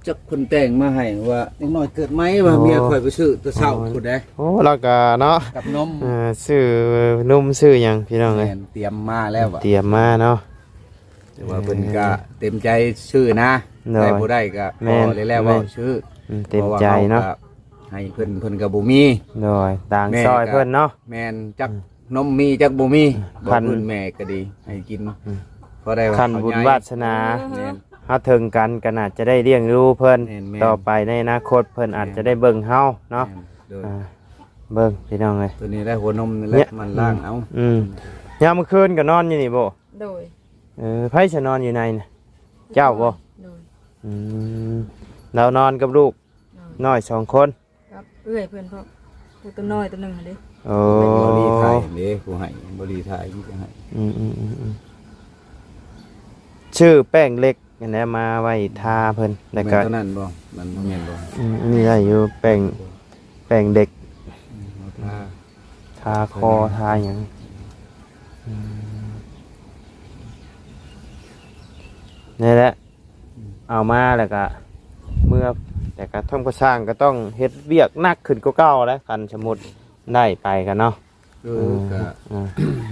ຈັກເພິ່ນແຕ່ງມາໃຫ້ວ່າເດັກນ້ອຍເກີດໃໝ່ວ່າ ອໍ ເມຍຂ້ອຍໄປຊື້ແຕ່ເຊົ້າພຸ້ນເດ້. ໂອ້ ລາວກະເນາະ ກັບນົມ ເອີ ຊື້ນົມຊື້ຫຍັງພີ່ນ້ອງເອີຍ ແມ່ນ ຕຽມມາແລ້ວ ຕຽມມາເນາະ. ແຕ່ວ່າເພິ່ນກະເຕັມໃຈຊື້ນະ ໂດຍ ໄດ້ບໍ່ໄດ້ກະ ແມ່ນ ພໍແລ້ວ ແມ່ນ ເວົ້າຊື້ ອືມ ເຕັມໃຈເນາະ ເພາະວ່າເຮົາກະໃຫ້ເພິ່ນ ເພິ່ນກະບໍ່ມີ ໂດຍ ຕ່າງຊ່ອຍເພິ່ນເນາະ ແມ່ນ ຈັກ ອືມ ນົມມີຈັກບໍ່ມີ ອືມ ບໍ່ ຄັນ ເພິ່ນແມ່ກະດີໃຫ້ກິນ ອືມ ພໍໄດ້ວ່າ ຄັນບຸນວາດສະໜາ ແມ່ນ ເຮົາເຖິງກັນກະໜ້າຈະໄດ້ລ້ຽງດູເພິ່ນ ແມ່ນໆ ຕໍ່ໄປໃນອະນາຄົດເພິ່ນອາດຈະໄດ້ເບິ່ງເຮົາເນາະ ແມ່ນ ໂດຍ ອ່າ ເບິ່ງພີ່ນ້ອງເອີຍ ໂຕນີ້ແຫຼະຫົວນົມນີ້ແຫຼະ ມັນລ້າງເອົາ ອືມ ຍາມມື້ຄືນກະນອນຢູ່ນີ້ບໍ່? ໂດຍ ເອີ ໃຜສະນອນຢູ່ໃນນະ? ເຈົ້າບໍ່? ໂດຍ ອືມ ລາວນອນກັບລູກ ໂດຍ ນ້ອຍສອງຄົນ ກັບເອື້ອຍເພິ່ນ ເພາະຜູ້ໂຕນ້ອຍໂຕໜຶ່ງຫັ້ນເດ້ ໂອ້ ບໍລີຖ່າຍເດ້ ຜູ້ໃຫ້ບໍລີຖ່າຍມັນຈະໃຫ້ ອືມໆໆ ຊື້ແປ້ງເຫຼັກຫັ້ນແຫຼະມາໄວ້ທາເພິ່ນ ແລ້ວກະ ແມ່ນໂຕນັ້ນບໍ່? ມັນບໍ່ແມ່ນບໍ່? ອືມ ອັນນີ້ໄດ້ຢູ່ ແປ້ງ ແປ້ງເຫຼັກ ອືມ ເອົາທາ ທາຄໍທາຫຍັງ ອືມ ນີ້ແຫຼະ ອືມ ເອົາມາແລ້ວກະເມືອ ແຕ່ກະທຳກະຊ່າງກະຕ້ອງເຮັດວຽກໜັກຂຶ້ນກວ່າເກົ່າແຫຼະ ຄັນສົມມຸດໄດ້ໄປກະເນາະ ເອີ ເອີ ກະ ເອີ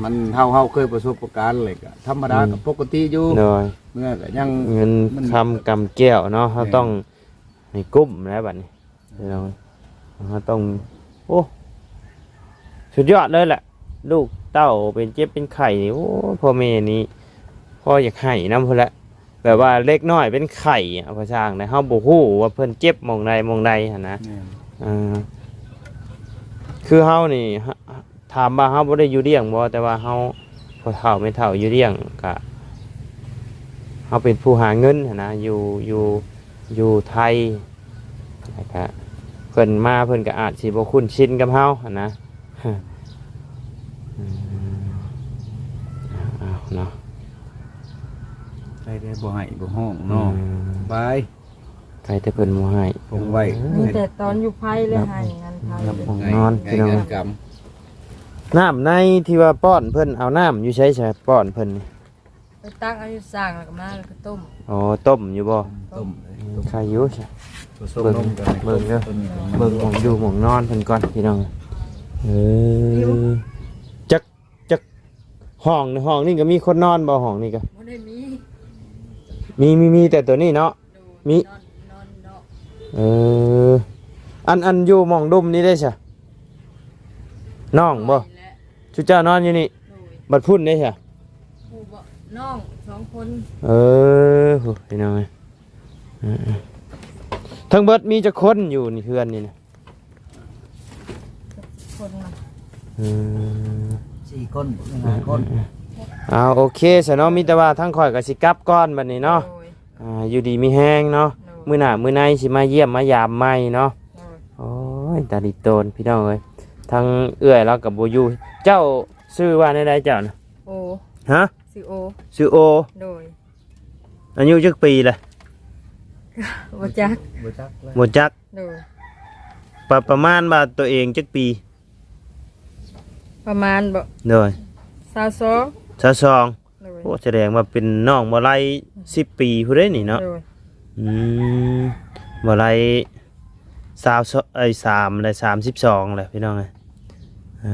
ມັນ ເຮົາ ເຮົາເຄີຍປະສົບປະການແລ້ວກະທຳມະດາ ອືມ ກະປົກກະຕິຢູ່ ໂດຍ ເມືອກະຍັງ ເງິນ ມັນ ຄຳກຳແກ້ວເນາະ ເຮົາ ແມ່ນ ຕ້ອງໃຫ້ກຸ້ມແຫຼະບັດນີ້ ພີ່ນ້ອງ ເຮົາຕ້ອງ ໂອ້ ສຸດຍອດເລີຍແຫຼະ ລູກເຕົ້າເປັນເຈັບເປັນໄຂ້ນີ້ ໂອ້ ພໍ່ແມ່ນີ້ພໍຢາກໄຫ້ນຳພຸ້ນແຫຼະ ແບບວ່າເດັກນ້ອຍເປັນໄຂ້ ເອົາພາສາອັງໄດ້ ເຮົາບໍ່ຮູ້ວ່າເພິ່ນເຈັບໝ່ອງໃດໝ່ອງໃດຫັ້ນນະ ແມ່ນ ເອີ ຄືເຮົານີ້ ຖາມວ່າເຮົາບໍ່ໄດ້ຢູ່ລ້ຽງບໍ່ ແຕ່ວ່າເຮົາ ພໍ່ເຖົ້າແມ່ເຖົ້າຢູ່ລ້ຽງ ກະ ເຮົາເປັນຜູ້ຫາເງິນຫັ້ນນະ ຢູ່ ຢູ່ ຢູ່ໄທ ແລ້ວກະເພິ່ນມາເພິ່ນກະອາດຊິບໍ່ຄຸ້ນຊິນກັບເຮົາຫັ້ນນະ ເອົາເນາະ ໃຜໄດ້ບໍ່ໃຫ້ບໍ່ຮ້ອງເນາະ ອືມ ບາຍ ໃຜແຕ່ເພິ່ນບໍ່ໃຫ້ ຄົງໄວ້ ມີແຕ່ຕອນຢູ່ໄພແຫຼະໃຫ້ ງານໄພ ນັບຫ້ອງນອນ ໃຫ້ ພີ່ນ້ອງ ງານກຳ ນ້ຳໃນທີ່ວ່າປ້ອນເພິ່ນ ເອົານ້ຳຢູ່ໃສຊະ ປ້ອນເພິ່ນນີ້? ໄປຕັກເອົາຢູ່ສ້າງ ແລ້ວກໍມາ ແລ້ວກໍຕົ້ມ ອໍ ຕົ້ມຢູ່ບໍ່? ຕົ້ມ ອືມ ໄຄຢູ່ຊະ ເບິ່ງ ເບິ່ງເດີ ເບິ່ງໝ່ອງຢູ່ໝ່ອງນອນເພິ່ນກ່ອນ ພີ່ນ້ອງ ເອີ ຈັກ ຈັກຫ້ອງ ຫ້ອງນີ້ກໍມີຄົນນອນບໍ່? ຫ້ອງນີ້ກໍບໍ່ໄດ້ມີ ມີ ມີ ມີແຕ່ໂຕນີ້ເນາະ ໂດຍ ມີ ນອນ ນອນເນາະ ເອີ ອັນ ອັນຢູ່ໝ່ອງດຸ່ມນີ້ເດ້ຊະ ນ້ອງບໍ່? ນີ້ແຫຼະ ຊຸເຈົ້ານອນຢູ່ນີ້ ໂດຍ ບັດພຸ້ນເດ້ຊະ ຜູ້ບໍ່ ນ້ອງສອງຄົນ ເອີ ໂຫ ພີ່ນ້ອງເອີຍ ເອີໆ ທັງເບິດມີຈັກຄົນຢູ່ໃນເຮືອນນີ້ນະ? ຄົນນະ ເອີ ສີ່ຄົນ ຫຼື ຫ້າຄົນ ເອີໆ ເອົາ ໂອເຄຊະເນາະ ມີແຕ່ວ່າທາງຂ້ອຍກໍຊິກັບກ່ອນບັດນີ້ເນາະ ໂດຍ ອ່າ ຢູ່ດີມີແຮງເນາະ ໂດຍ ມື້ໜ້າມື້ໃນຊິມາຢ້ຽມມາຢາມໃໝ່ເນາະ ໂດຍ ໂອ້ຍ ຕາລິໂຕນ ພີ່ນ້ອງເອີຍ ທາງເອື້ອຍລາວກໍບໍ່ຢູ່ ເຈົ້າຊື່ວ່າແນວໃດເຈົ້ານະ? ໂອ ຮະ? ຊື່ໂອ ຊື່ໂອ ໂດຍ ອາຍຸຈັກປີລະ? ບໍ່ຈັກ ບໍ່ຈັກເລີຍ ບໍ່ຈັກ ໂດຍ ປະ ປະມານວ່າຕົວເອງຈັກປີ? ປະມານບໍ່? ໂດຍ ຊາວສອງ ຊາວສອງ ໂດຍ ໂອ້ ສະແດງວ່າເປັນນ້ອງບໍ່ໄລສິບປີພຸ້ນເດ້ນີ້ເນາະ ໂດຍ ອືມ ບໍ່ໄລຊາວ ເອີຍ ສາມ ແລະ ສາມສິບສອງແຫຼະ ພີ່ນ້ອງເອີຍ ເອີ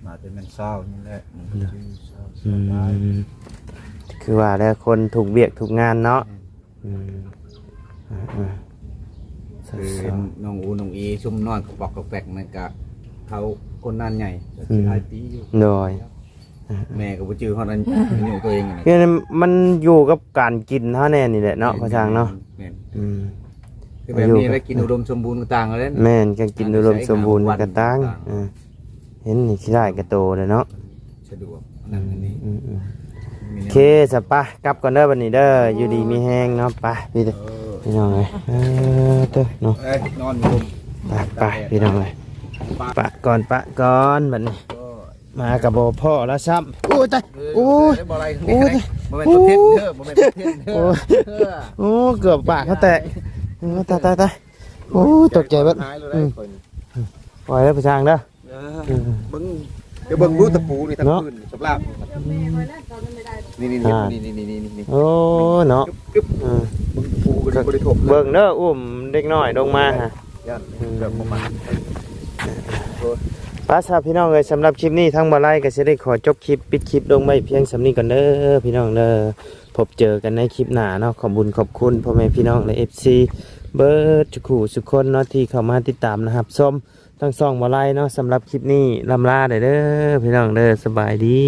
ໜ້າຈະແມ່ນຊາວນີ້ແຫຼະ ໂດຍ ອືມ ຄືວ່າແຫຼະ ຄົນທຸກວຽກທຸກງານເນາະ ອືມ ອືມ ຄືນ້ອງອູນ້ອງອີຊຸມນອນກະປອກກະແປກນັ້ນກະເຖົ້າຄົນນັ້ນໃຫຍ່ ອືມ ຫຼາຍປີຢູ່ ໂດຍ ແມ່ກໍບໍ່ຈື່ຮອດອາຍຸຕົວເອງ ຄືມັນຢູ່ກັບການກິນເຮົາແນ່ນີ້ແຫຼະເນາະ ພໍ່ຊ່າງເນາະ ແມ່ນ ອືມ ຄືແບບນີ້ແຫຼະ ກິນອຸດົມສົມບູນກໍຕ່າງກັນເດ້ ແມ່ນ ການກິນອຸດົມສົມບູນກໍຕ່າງ ເອີ ເຫັນນີ້ຂີ້ຮ້າຍກະໂຕເດ້ເນາະ ສະດວກອັນນັ້ນອັນນີ້ ອືມໆ ໂອເຄ ສະ ໄປ ກັບກ່ອນເດີບັດນີ້ເດີ ຢູ່ດີມີແຮງເນາະ ໄປ ພີ່ ເອີ ພີ່ນ້ອງເອີຍ ເອີ ເຕີເນາະ ເອີຍ ນອນຢູ່ ໄປ ໄປ ພີ່ນ້ອງເອີຍ ປະກ່ອນ ປະກ່ອນບັດນີ້ ມາກໍບໍ່ພໍ້ລະຊ້ຳ ໂອ້ຍ ຕາຍ ໂອ້ຍ ບໍ່ໄດ້ ໂອ້ຍ ບໍ່ແມ່ນຄອນເທັນເດີ ບໍ່ແມ່ນຄອນເທັນເດີ ໂອ້ຍ ເອີ ໂອ້ ເກືອບປາກເຮົາແຕກ ເອີ ຕາຍ ຕາຍ ຕາຍ ໂອ້ຍ ຕົກໃຈເບິດ ອືມ ປອຍແລ້ວ ໄປຊ່າງເດີ ເອີ ເບິ່ງ เดี๋ยวเบิ่งดูตะปูนี่ เนาะ ตะปูนี่ สำหรับ นี่ นี่ นี่ อ่า นี่ นี่ นี่ นี่ นี่ โอ้ เนาะ กึ๊บ เออ เบิ่งตะปูก็ดี บ่ได้ทบ เบิ่งเด้อ อุ้มเด็กน้อยลงมาฮะ ย่าน อืม เกือบบ่มา โอ้ย ไปซะพี่น้องเอ้ย สำหรับคลิปนี้ทางบ่าวไลก็สิได้ขอจบคลิป ปิดคลิปลงไว้เพียงส่ำนี้ก่อนเด้อพี่น้องเด้อ พบเจอกันในคลิปหน้าเนาะ ขอบบุญขอบคุณพ่อแม่พี่น้องและ เอฟซี เบิดทุกคู่ทุกคนเนาะ ที่เข้ามาติดตามและรับชม ทางช่องบ่าวไลเนาะ สำหรับคลิปนี้ ลำลาได้เด้อพี่น้องเด้อ สบายดี